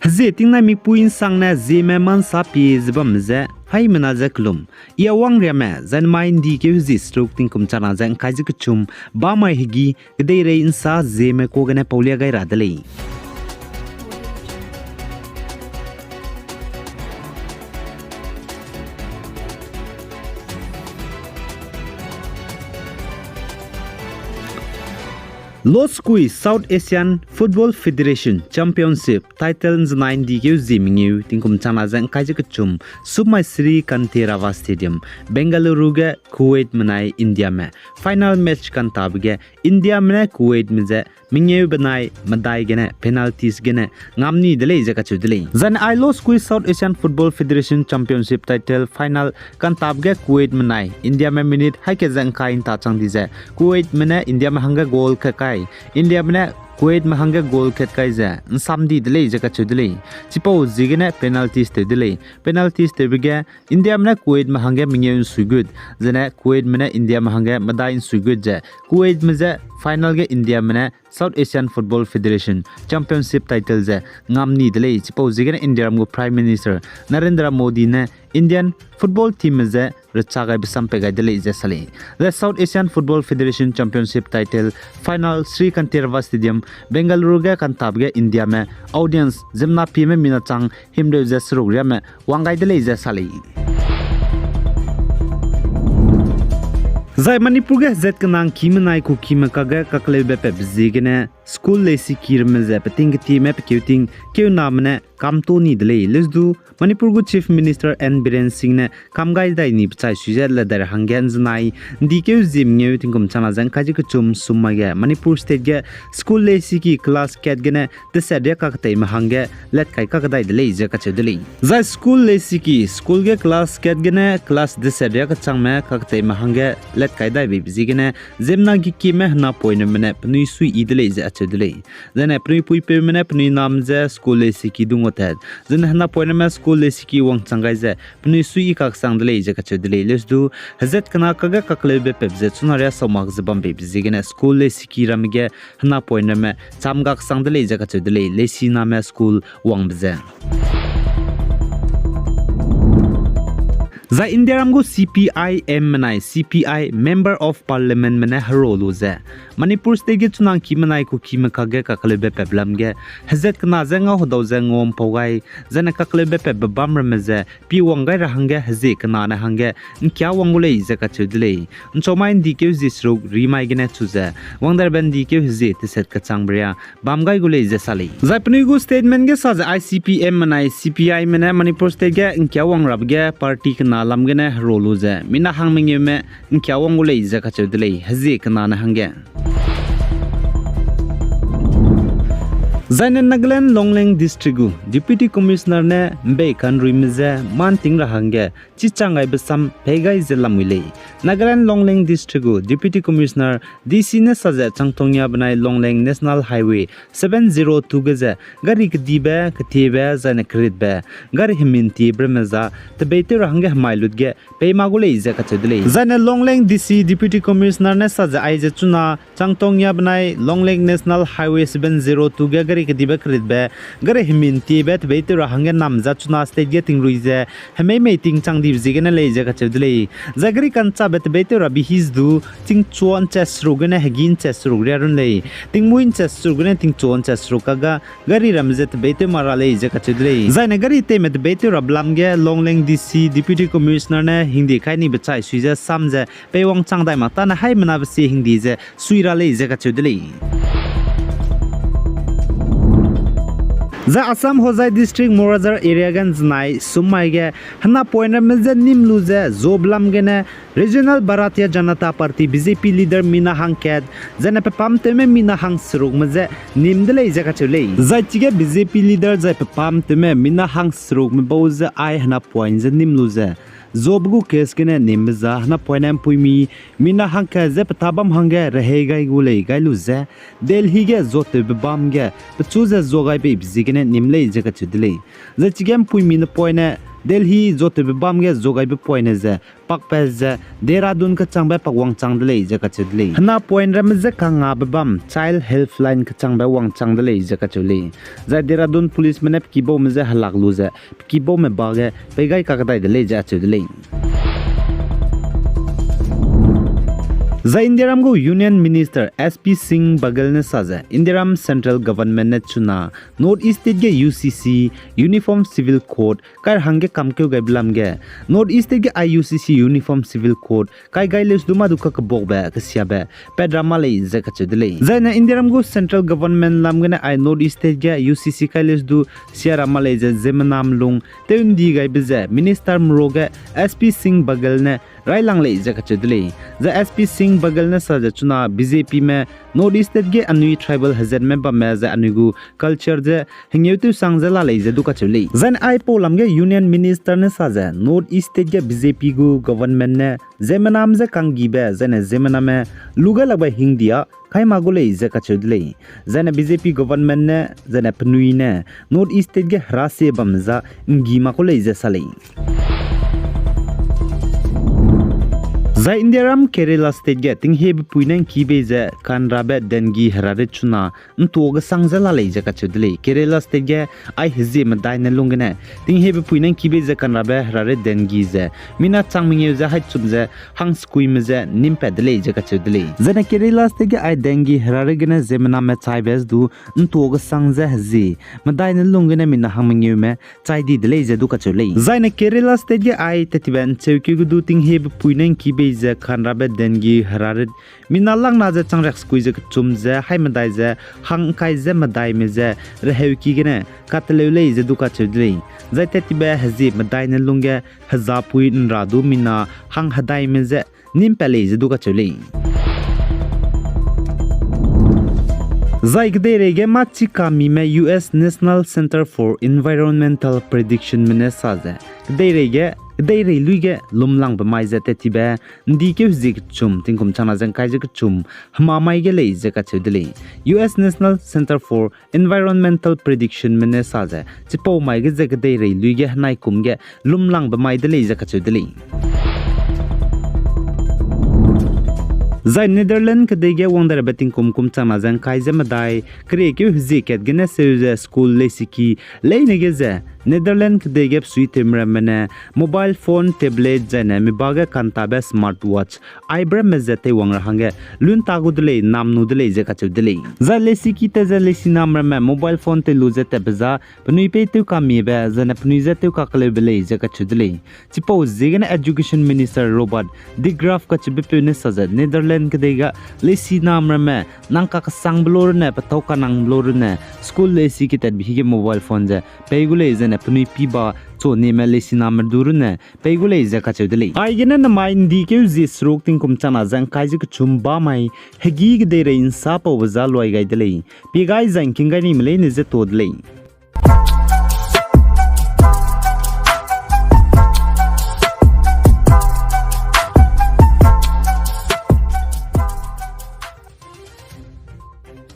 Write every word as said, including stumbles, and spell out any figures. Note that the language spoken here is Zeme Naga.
Zie tingnai mikpui ’nsangne Zieme mansa pie ze bam ze, haimena ze kelum. I Awangriame, zai nemai ’ndi keu hezie seruk tingkum chana ze ’ngkai ze kechum, bamai hegî, kedeirei ’nsa Zieme kuâ gene paulia gai ra de lei. Loskui South Asian Football Federation Championship title ’nzenai ’ndi keu zie mengeu tingkum chana ze ’ngkai ze kechum, Sumai Sri Kanteerava Stadium, Bengaluru ge Kuwait menai Indiame final match kantabe ge Indiame ne Kuwaitme ze mengeu benai medai gene penalties gene ngam ni de lei ze kacheu de lei. Zai ne ai Loskui South Asian Football Federation Championship title final kantabe ge Kuwaitme nai Indiame minute haî ke ze ’ngkai ’nta chang di ze Kuwaitme ne Indiame hangge goal kat kai, Indiame ne Kuwaitme hangge goal kat kai ze ’nsam di de lei ze kacheu de lei. Chipau ziegene penalties tew de lei. Penalties tewbe ge Indiame ne Kuwaitme hangge mengeu ’nsui gut, zene Kuwaitme ne Indiame hangge medai ’nsui gut ze Kuwaitme ze final ge Indiame ne South Asian Football Federation Championship title ze ngam ni de lei. Chipau ziegene Indiaram gu Prime Minister Narendra Modi ne Indian football teamme ze recha gaibe sam pei gai de lei ze sa lei. Zai South Asian Football Federation Championship title final Sri Kanteerava Stadium, Bengaluru ge kantabe ge Indiame audience ziemmena pieme mina chang himreu ze seruk riame wang gai de lei ze sa lei. Zai Manipur ge hezat kena ’ngkime nai kukime kakge kakleube patbe ziegene school leisiki ramme ze peting ketieme pekeu ting keuname ne kamto ni de lei. Leusdu Manipur gu Chief Minister N Biren Singh ne kam gai dai ni pechai sui ze lat dai ra hangge ’nzenai ’ndi keu zie mengeu tingkum chana ze ’ngkai ze kechum sum mai ge Manipur State ge school leisiki class kat gene deset ria kaketeime hangge lat kai kakdai de lei ze kacheu de lei. Zai school leisiki, school ge class kat gene class deset ria kechangme kaketeime hangge lat kai dai beibe ziegene ziemmena gekieme henapoiname ne penui suiyi de lei ze acheu de lei. Zai ne penui puipeume ne penui nam ze school leisiki dung tat, zai ne henapoiname school leisiki wangchang gai ze penui suiyi kaksang de lei ze kacheu de lei. Leusdu hezat kena kakge kakleube patbe ze chuna ria sau mak ze bam beibe ziegene school leisiki ramme ge henapoiname cham kaksang de lei ze kacheu de lei. Leisiname school wangbe ze Zai Indiaram gu C P I M menai C P I Member of Parliamentme ne hero lu ze Manipur State ge chuna ’ngkime nai kukime kakge kakleube patbe lam ge hezat kena ze ngau hedau ze nguam pau gai, zai ne kakleube patbe bam ramme ze pi wang gai ra hangge hezie kena ne hangge ’ngkia wang gu lei ze kacheu de lei. ’Nchaumai ’ndi keu hezie seruk rimai gene chu ze wang dai rabe ’ndi keu hezie teset kechangbe ria bam gai gu lei ze sa lei. Zai penui gu statement ge sa ze I C P M menai C P Ime ne Manipur State ge ’ngkia wang rabe ge party kena lam gene hero lu ze mina hang mengeume ’ngkia wang gu lei ze kacheu de lei, hezie kena ne hangge. Zai ne Nagaland Longleng District gu Deputy Commissioner ne ’mbei kanruime je manting ra hangge chichang gaibe sam pei gai ze lamui lei. Nagaland Longleng District gu Deputy Commissioner, D C ne sa ze changtongya benai Longleng National Highway seven zero two ge ze gari kedibe, ketiebe, zai ne keritbe, gari hemin tiebreme za tebeitew ra hangge hemai lut ge pei ma gu lei ze kacheu de lei. Zai ne Longleng D C Deputy Commissioner ne sa ze aize chuna changtongya benai Longleng National Highway seven zero two ge gari kedibe, keritbe, gari hemin tiebe tebeitew ra hangge nam za chuna state ge tingrui ze hemeimei tingchang dibe ziegene lei ze kacheu de lei. Zai gari kanchabe tebeitew rabe hiz du tingchua ’nchet seruk gene hegî ’nchet seruk ria run lei. Tingmuî ’nchet seruk gene tingchua ’nchet seruk kaga gari ramme ze tebeitew ma ra lei ze kacheu de lei. Zai ne gari teime tebeitew rabe lam ge Longleng D C Deputy Commissioner ne hingde kai nibe chai sui ze sam ze peiwang chang dai mak tane haimena be sie hingde ze sui ra lei ze kacheu de lei. Zai Assam Hojai District Morajar area ge ’nzenai summai ge henapoinramme je nîm lu ze zuabe lam gene Regional Bharatiya Janata Party, B J P leader mina hangkat, zai ne pepamtewme mina hangserukme je nîm de lei ze kacheu lei. Zai chige B J P leader zai pepamtewme mina hangserukme bau ze ai henapoin je nîm lu ze zuabe gu case gene nîmbe za henapoine ’mpuimi mina hangkat je petâ bam hangge rehei gai gu lei gai lu ze Delhi ge zuatewbe bam ge pechu ze zua gai beibe ziegene nîm lei ze kacheu de lei. Zai chige ’mpuimi napoine Delhi zotewbe bam ge zogaibe poine ze pakpat ze Dehradun kechangbe pak wangchang de lei ze kacheu de lei. Hena point ramme je kangabe bam Child Helpline kechangbe wangchang de lei ze kacheu lei. Zai Dehradun policeme ne pe kibaume je helak lu ze pe kibaume ba ge pei gai kakdai de lei ze acheu de lei. Zai Indiaram gu Union Minister S P Singh Bagal ne sa ze Indiaram central government ne chuna North East state ge U C C, Uniform Civil Code, kai ra hangge kamkeu gaibe lam ge North East state ge ai U C C, Uniform Civil Code kai gai leus du mâ du kakebakbe kesiabe pat ra ma lei ze kacheu de lei. Zaine Indiaram gu central government lam gene ai North East state ge U C C kai leus du sia ra ma lei ze ziemmename lung tew ndi gaibe ze minister merage S P Singh Bagal ne railang lei ze kacheu de lei. Zai S P Singh Bagal ne sa ze chuna B J Pme North East state ge anui tribal hezatme bamme zai anui gu culture ze hengeu tewsang ze la lei ze du kacheu lei. Zaine aipau lam ge Union Minister ne sa ze North East state ge B J P gu government ne ziemmename je kanggibe zaine ziemmename lu gai lakbe hingdia kai ma gu lei ze kacheu de lei. Zaine B J P government ne zaine penui ne North East state ge hera sie bam za nggi ma ku lei ze sa lei. Zai Indiaram Kerala state ge tinghebe pui ne ngki bei ze kanrabe dengue herarit chuna ntuage sang ze la lei ze kacheu de lei. Kerala state ge ai hezie medai ne lung gene tinghebe pui ne ngki bei ze kanrabe herarit dengue ze mina chang mengeu ze haî chum ze hang sekuime je nîm pat de lei ze kacheu de lei. Zaine Kerala state ge ai dengue herarit gene ziemmename chaibe du ntuage sang ze hezie medai ne lung gene mina hang mengeume chai di de lei ze du kacheu lei. Zaine Kerala state ge ai tattibe ncheukeu ge du tinghebe pui ne ngki bei ze kanrabe dengue herarit mina langna ze chang riak sekui ze kechum ze haî medai ze hang ngkai ze medaime je reheuki gene kateleu lei ze du kacheu de lei. Zai tattibe hezie medai ne lung ge hezapui nra du mina hang hedaime je nîm pat lei ze du kacheu lei. Zai kedeirei ge mâ chikamime U S National Centre for Environmental Predictionme ne sa ze kedeirei ge, kedeirei lui ge lumlangbe mai ze tattibe ndikeu hezie kechum, tingkum changna ze ngkai ze kechum hema mai ge lei ze kacheu de lei. U S National Centre for Environmental Predictionme ne sa ze chipau mai ge ze kedeirei lui ge henai kum ge lumlangbe mai de lei ze kacheu de lei. Zai Netherlands kedei ge wang derabe tingkum kum changna ze ngkai ze medai, keriekeu hezie kat gene seu ze school leisiki leine ge ze Netherlands kedei ge besuitewme ramme ne mobile phone, tablet zaine mi ba ge kantabe smart watch aibe ramme ze teiwang ra hangge lunta gu de lei, namnu de lei ze kacheu de lei. Zai leisiki tat ze leisiname ramme mobile phone tei lu ze tatbe za penui pei tewkamiebe zaine penui je tewkakeleube lei ze kacheu de lei. Chipau ziegene Education Minister Robert de Graaf kacheubepeu ne sa ze Netherlands kedei ga leisiname ramme nang kakesangbe lo runne, petâu kanangbe lo runne, school leisiki tatbe hige mobile phone ze pei gu lei zaine penui pi ba chunime leisiname du runne pei gu lei ze kacheu de lei. Aigene namai ndikeu zie seruk tingkum changna ze ngkai ze kechum ba mai hegî kedeirei nsapaube za luai gai de lei. Pie gai zai ngking gai nime leine je to de lei.